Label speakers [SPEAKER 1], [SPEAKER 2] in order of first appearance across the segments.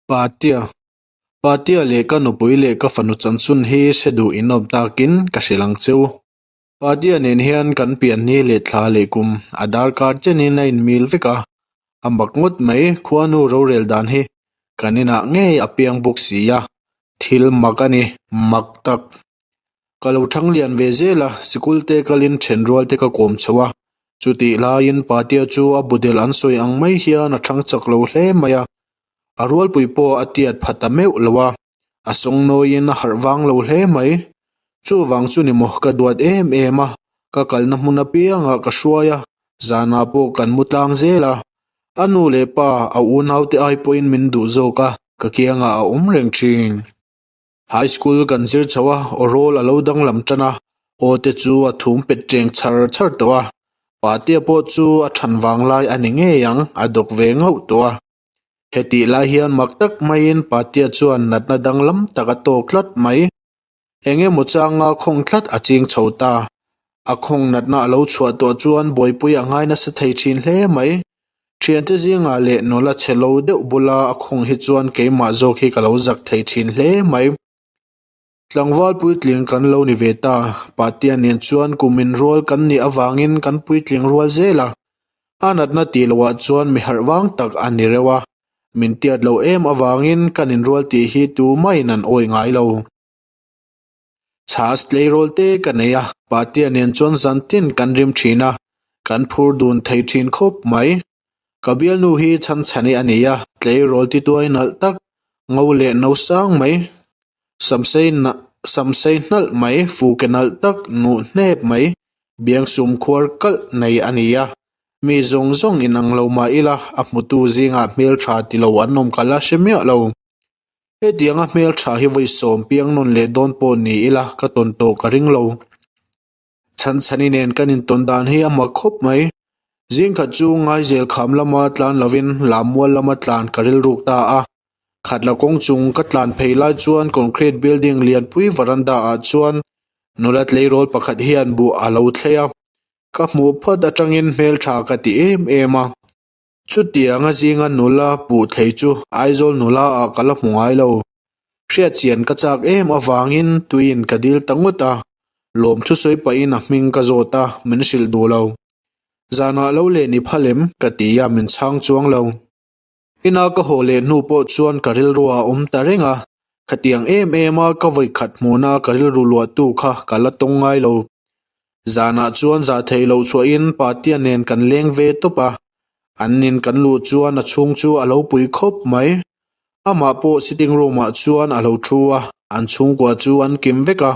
[SPEAKER 1] Patia Patia leh ka nupui leh ka fanu chanchun hi hre duh in awm takin ka hrilh ang cheu. Patia nen hian kan pian ni leh thla leh kum a darkar chenin a inmil vek a, a mak ngawt mai khuanu rorel dan hi kan inah ngei a piang bawk si a, thil mak a ni, mak tak. Ka lo thang lian ve zel a, sikul te kalin thenrual te ka kawm chho a, chutih laiin Patia chu a budel an sawi ang mai hian a thang chak lo hle mai a, a rualpui pawh a tiat pha ta meuh lo a, a sawngnawiin a harh vang lo hle mai. Chuvang chu ni maw ka duat em em a, ka kalna hmun apiangah ka hruai a, zanah pawh kan mu tlang zel a, a nu leh pa a unaute ai pawhin min duh zawk a, ka kiangah a awm reng thin. High school kan zir chho a, aw rawl a lo danglam tan a, aw te chu a thum pet teng char char tawh a, Patea pawh chu a than vang lai a ni ngei ang, a dawk ve ngauh tawh a. Hetih lai hian mak tak maiin Patea chuan natna danglam tak a tawk tlat mai. Eng emaw changa khawng tlat a ching chho ta. A khawng natna a lo chhuah tawh chuan buaipui a ngai nasa thei thin hle mai. Thiante zingah leh nula chhe lo deuh bula a khawng hi chuan keimah zawk hi ka lo zak thei thin hle mai. Tlangval puitling kan lo ni ve ta. Patia nen chuan kum inrual kan nih avangin kan puitling rual zel a. A natna tih loah chuan mi harh vang tak a ni reuh a. Min tiat lo em avangin kan inrual tih hi tumahin an awih ngai lo. Chhas tleirawl te ka nei a, Patea nen chuan zan tin kan rim thin a, kan phur dun thei thin khawp mai. Ka bialnu hi chhanchhani a ni a, tleirawl tituai nalh tak, ngo leh no sang mai, samsei samsei hnalh mai, fuke nalh tak, nuh hnep mai, biangsum khuar kalh nei a ni a. Mi zawng zawng inang lo mah ila, a hmutu zingah hmeltha ti lo an awm kal a hre miah lo. Hetianga hmeltha hi vawi sawm piang nawn leh dawn pawh ni ila ka tawn tawh ka ring lo. Chhanchhani nen kan intawn dan hi a mak khawp mai. Zingkhat chu Ngaizel kham lama tlan lovin Lammual lama tlan ka rilruk ta a. Khatla kawng chung ka tlan phei lai chuan concrete building lianpui varanda ah chuan nula tleirawl pakhat hian buh a lo thlei a. Ka hmuh phawt atangin hmeltha ka ti em em a. Chutianga zinga nula puh thei chu Aizawl nula ah ka la hmu ngai lo. Hriatchian ka chak em avangin tuiin ka dil ta ngawt a, lawm thusawi pahin a hming ka zawt a, min hrilh duh lo. Zanah lo len i phal em? ka ti a, min chhang chuang lo. Ina ka haw leh hnu pawh chuan ka rilru a awm ta reng a, khatiang em em a ka vawikhat hmuhna ka rilru luahtu kha ka la tawng ngai lo. Zanah chuan zah theih loh chhuahin Patea nen kan leng ve tawp a, an nin kan luh chuan a chhung chu a lo pui khawp mai. Amah pawh sitting room ah chuan a lo thu a, an chhungkua chu an kim vek a.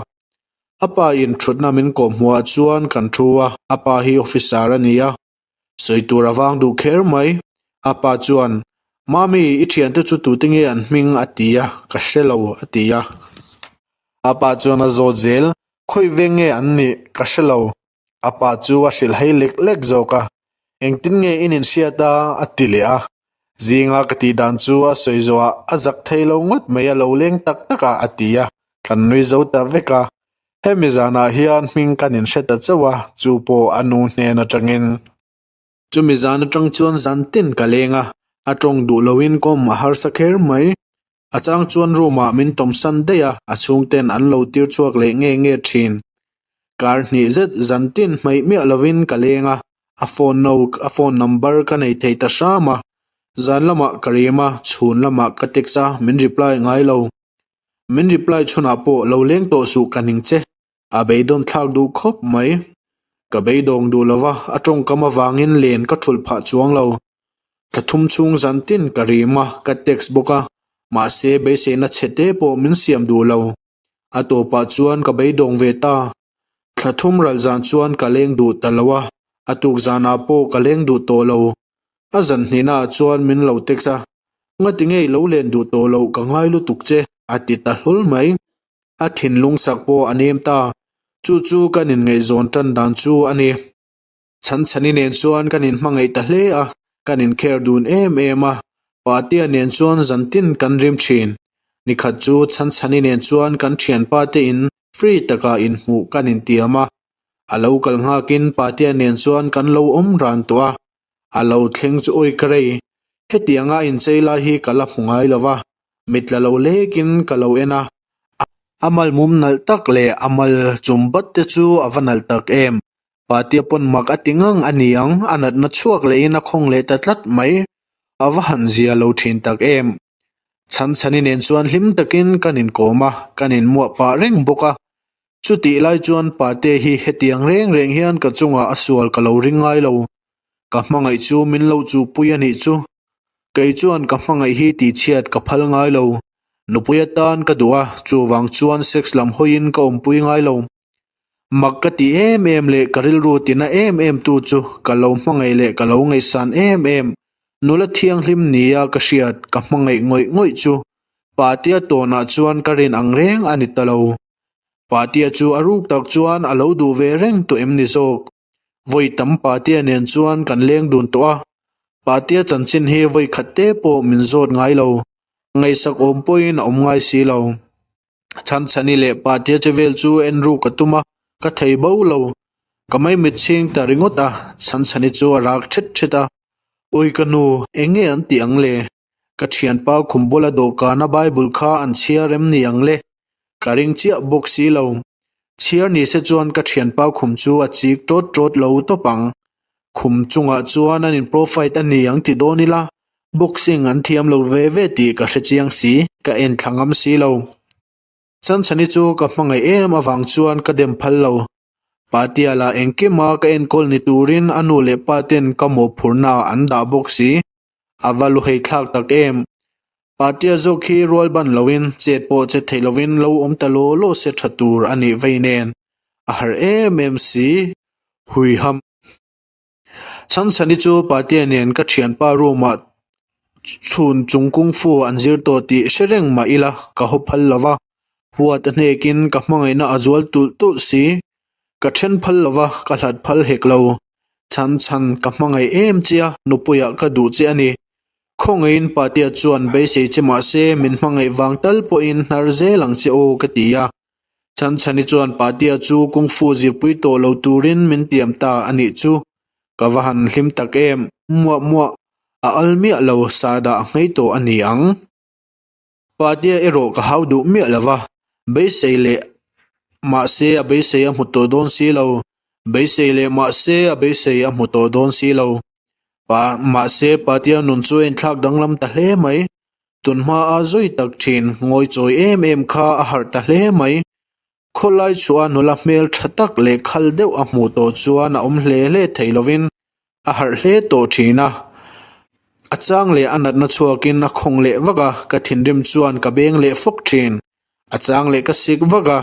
[SPEAKER 1] A pa in thutna min kawh hmuhah chuan kan thu a, a pa hi officer a ni a, sawi tur a vang duh kher mai. A pa chuan, Mami, i thiante chu tute nge an hming? a ti a, Ka hre lo, a ti a. A pa chuan a zawt zel, Khawi veng nge an nih? Ka hre lo. A pa chu a hrilh hei lek lek zawk a, Engtin nge in inhriat a? a ti leh a. Zinga ka tih dan chu a sawi zawhah a zak thei lo ngawt mai a lo leng tak tak a, a ti a, kan nui zo ta vek a. Hemi zanah hian hming kan inhre ta chauh a, chu pawh a nu hnen atangin. Chumi zan atang chuan zan tin ka leng a, a tawng duh loin kawm a harsa kher mai. A chang chuan room ah min tawmsan daih a, a chhungten an lo tir chhuak leh nge nge thin. Kar hnih zet zan tin hmaih miah lovin ka leng a, a phone no a phone number ka nei thei ta hram a. Zan lamah ka rem a, chhun lamah ka text a, min reply ngai lo. Min reply chhunah pawh lo leng tawh suh ka ning che, a beidawn thlak duh khawp mai. Ka beidawng duh lova, a tawngkam avangin len ka thulh phah chuang lo. Thla thum chhung zan tin ka rim a, ka text bawk a, mahse beiseina chhe te pawh min siam duh lo. A tawpah chuan ka beidawng ve ta. Thla thum ral zan chuan ka leng duh ta lo a, a tuk zanah pawh ka leng duh tawh lo. A zan hnihnaah chuan min lo text a, Ngati ngei lo len duh tawh loh ka ngai lutuk che, a ti ta hlawl mai. A thinlung sak pawh a nem ta. Chu chu kan inngaihzawn tan dan chu a ni. Chhanchhani nen chuan kan inhmangaih ta hle a, kan inkher dun em em a. Patea nen chuan zantin kan rim thin. Nikhat chu Chhanchhani nen chuan kan thianpa te in free taka inhmuh kan intiam a. A lo kal nghakin Patea nen chuan kan lo awm ran tawh a. A lo thleng chu awi ka rei. Hetianga inchei lai hi ka la hmu ngai lo va. Mit la lo lekin ka lo en a, a mal mum nalh tak leh a mal chum bat te chu a va nalh tak em. Patea pawn mak a ti ngang a ni ang, a natna chhuak lehin a khawng leh ta tlat mai. A va han zia lo thin tak em. Chhanchhani nen chuan hlim takin kan inkawm a, kan inmuah pah reng bawk a. Chutih lai chuan Patea hi hetiang reng reng hian ka chungah a sual ka lo ring ngai lo. Ka hmangaih chu min lo chuhpui a nih chu. Kei chuan ka hmangaih hi tihchhiat ka phal ngai lo. Nupui atan ka duh a, chuvang chuan sex lam hawiin ka awmpui ngai lo. Mak ka ti em em leh ka rilru tina em em tu chu ka lo hmangaih leh ka lo ngaihsan em em. Nula thianghlim nia ka hriat ka hmangaih ngawih ngawih chu Patea tawnah chuan ka rin ang reng a ni ta lo. Patea chu a ruk tak chuan a lo duh ve reng tawh em ni zawk? Vawi tam Patea nen chuan kan leng dun tawh a, Patea chanchin hi vawi khat te pawh min zawt ngai lo, ngaihsak awm pawhin a awm ngai si lo. Chhanchhani leh Patea che vel chu en ruk ka tum a, ka thei bo lo. Ka maimit chhing ta ringawt a, Chhanchhani chu a rak thet thet a, Ui ka nu, eng nge an tih ang le? Ka thianpa khum bula dawhkana Bible kha an chhiar em ni ang le? Ka ring chiah bawk si lo. Chhiar ni se chuan ka thianpa khum chu a chik tawt tawt lo tawp ang. Khum chungah chuan an in pro fight a ni ang ti dawn ila, boxing an thiam lo ve ve tih ka hre chiang si, ka en thla ngam si lo. Chanchhani chu ka hmangaih em avang chuan ka dem phal lo. Patea lah engkima ka enkawl ni turin a nu leh pa ten ka mawhphurhna an dah bawk si. A va lu hei thlak tak em? Patea zawk hi rual ban loin chet pawh chet thei loin lo awm ta law law se tha tur a nih vei nen a harh em em si. Hui ham. Chhanchhani chu Patea nen ka thianpa room ah chhun chung kung fu an zir tawh tih hre reng mah ila ka haw phal lo va, huat a hnekin ka hmangaihna a zual tulh tulh si. Ka then phal lo va, ka hlat phal hek lo. Chhan chhan ka hmangaih em che a, nupuiah ka duh che a ni. Khawngaihin Patea chuan beisei che mahse min hmangaih vang tal pawhin hnar zel ang che aw ka ti a. Chhan chhani chuan Patea chu kung fu zirpui tawh lo turin min tiam ta a nih chu. Ka va han hlim tak em, muah muah a al miah lo sahdah a nghei tawh a ni ang. Patea erawh ka hau duh miah lo va, beisei leh mahse a beisei a hmu tawh dawn si lo, beisei leh mahse a beisei a hmu tawh dawn si lo. Pa mahse Patea nun chu a inthlak danglam ta hle mai. Tunhma a zui tak thin, ngawichawi em em kha a harh ta hle mai. Khawlai chhuah a nula hmel tha tak leh khal deuh a hmuh tawh chuan a awm hle hle thei lovin a harh hle tawh thin a. A chang leh a natna chhuakin a khawng leh vak a, ka thinrim chuan ka beng leh fawk thin. A chang leh ka sik vak a,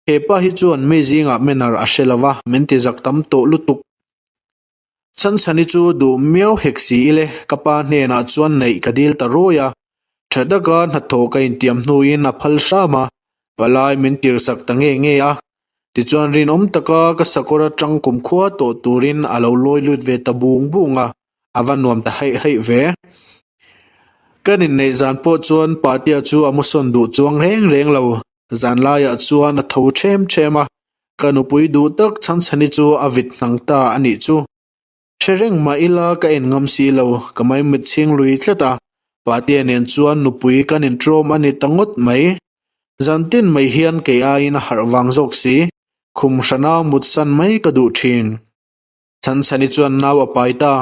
[SPEAKER 1] he pa hi chuan mi zingah manner a hre lova, min ti zak tam tawh lutuk. Chhanchhani chu duh miau hek si ile, ka pa hnenah chuan neih ka dil ta rawi a. Tha taka hnathawh ka intiam hnuin a phal hram a, palai min tirsak ta nge nge a. Tichuan rinawm taka ka sakawr atang kumkhua tawh turin a lo lawi lut ve ta bung bung a, a va nuam ta haih haih ve. Kan inneih zan pawh chuan Patea chu a musawn duh chuang reng reng lo. Zanlaiah chuan a tho ṭhem ṭhem a, ka nupui duh tak Chhanchhani chu a vit hnang ta a nih chu. Hre reng mah ila ka en ngam si lo, ka maimit chhing lui tlat a, Patea nen chuan nupui kan inṭawm a ni ta ngawt mai. Zantin mai hian kei aiin a harh vang zawk si, khum hrana mutsan mai ka duh ṭhin. Chhanchhani chuan nau a pai ta,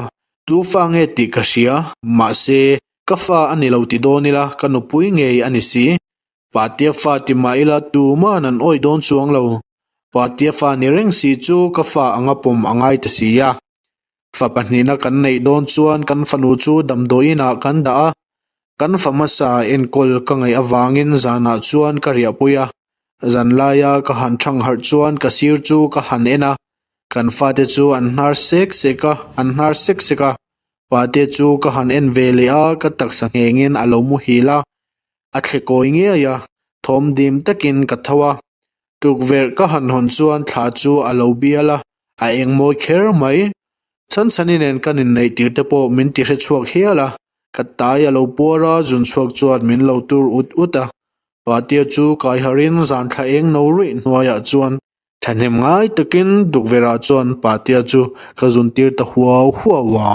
[SPEAKER 1] tu fa nge tih ka hria, mahse, ka fa a ni lo ti dawn ila ka nupui ngei a ni si. Patea fa ti mah ila tuman an awih dawn chuang lo. Patea fa ni reng si chu ka fa anga pawm a ngai ta si a. Fa pahnihna kan neih dawn chuan kan fanu chu damdawiin ah kan dah a, kan fa hmasa enkawl ka ngaih avangin zanah chuan ka riahpui a. Zanlaia ka han thang harh chuan ka sir chu ka han en a, kan fate chu an hnar sek sek a, an hnar sek sek a. Pate chu ka han en ve leh a, ka taksa nghengin a lo muhil a. A thle kawi ngei a, thawm dim takin ka tho a. Tukverh ka han hawn chuan thla chu a lo bial a, a eng mawi kher mai. Chhanchhani nen kan inneih tir te pawh min ti hre chhuak hial a, ka tai a lo puar a, zun chhuak chuan min lo tur ut ut a. Patea chu kai harin zan thla eng no ruih hnuaiah chuan thahnem ngai takin tukverhah chuan Patea chu ka zun tir ta huau huau a.